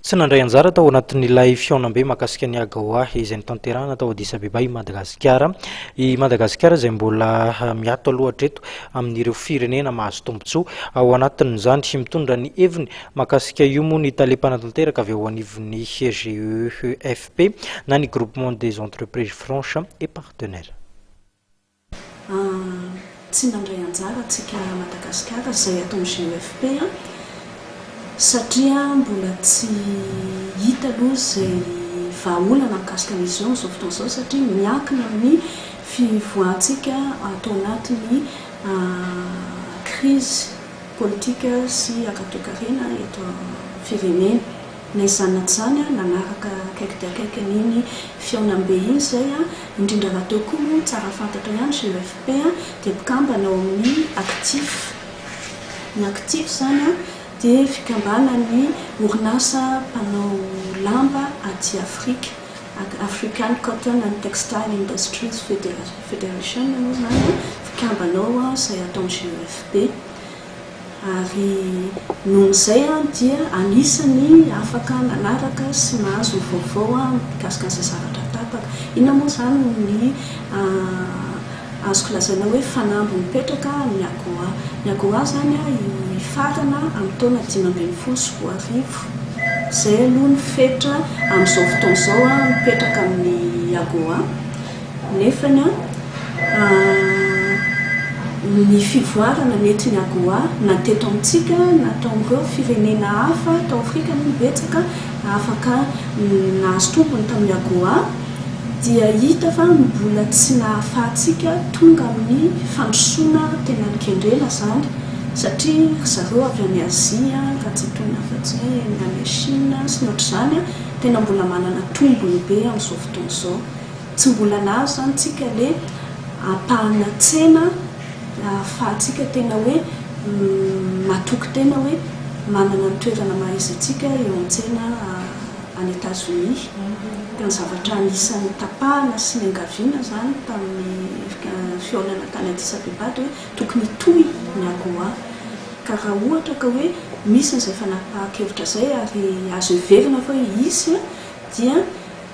Tsy nandray anjara tao anatin'ilay fihaonambe mahakasika ny AGOA izay notanterahina tao Addis Abeba i Madagasikara. I Madagasikara izay mbola miato aloha hatreto amin'ireo firenena mahazo tombontsoa ao anatin'izany. Mitondra ny heviny mahakasika io moa ny tale mpanatanteraka avy ao anivon'ny GEFP na ny Groupement des Entreprises Franches et Partenaires. Tsy nandray anjara antsika Madagasikara izay ato amin'ny GEFP satria mbola tsy hita aloha izay vahaolana mikasika an'izy io amin'izao fotoana izao satria miankina amin'ny fivoahantsika ato anatin'ny krizy politika sy ara-toekarena eto amin'ny firenena. Na izany na tsy izany, nanaraka akaiky dia akaiky an'iny fihaonambe iny izay, indrindra rahateo koa moa tsara fantatra ihany GEFP dia mpikambana ao amin'ny Actif. Ny Actif izany dia fikambanan'ny orinasa mpanao lamba aty Afrika, African Cotton and Textile Industries Federation moa izany mpikambana ao izay ataon'ny GEFP. Ary noho izay aho dia anisan'ny afaka nanaraka sy nahazo ny vaovao mikasika an'izay zavatra tapaka. Inona moa izany ny azoko lazaina hoe fanamby mipetraka amin'ny AGOA? Ny AGOA izany hifarana amin'ny taona 2015. Izay aloha ny fetra amin'izao fotoana izao mipetraka amin'ny AGOA. Nefany ny fivoarana nentin'ny AGOA na teto amintsika na tao amin'ireo firenena hafa tao Afrika moa no betsaka afaka nahazo tombony tamin'ny AGOA dia hita fa mbola tsy nahafahantsika tonga amin'ny fandrosoana tena nikendrena izany satria ry zareo avy any Azia raha tsy hitonona afa-tsy hoe ny any Chine sy ny ohatr'izany tena mbola manana tombony be amin'izao fotoana izao. Tsy mbola nahazo izany tsika le ampahana tsena ahafahantsika tena hoe matoky tena hoe manana ny toerana maha izy antsika eo an-tsena any Etazonia. Ka ny zavatra anisan'ny tapahana sy niangaviana izany tamin'ny fihaonana tany Addis Abeba dia hoe tokony hitohy ny AGOA. Ka raha ohatra ka hoe misy an'izay fanapahan-kevitra izay ary azo heverina fa hoe hisy dia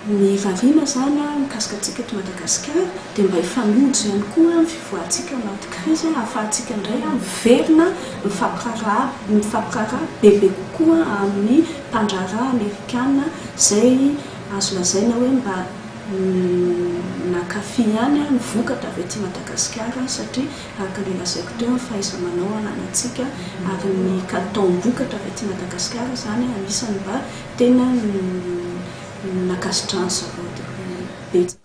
Ny variana izany mikasika antsika eto Madagasikara dia mba hifanojo ihany koa ny fivoahantsika anaty krizy ahafahantsika indray miverina mifampiraharaha mifampiraharaha bebe kokoa amin'ny mpandraharaha amerikana izay azo lazaina hoe mba nankafy ihany ny vokatra avy aty Madagasikara satria araka ilay lazaiko teo ny fahaiza-manao ananantsika ary ny kalitaom-bokatra avy aty Madagasikara izany anisan'ny mba tena nankasitrahan'ny zareo dia betsaka.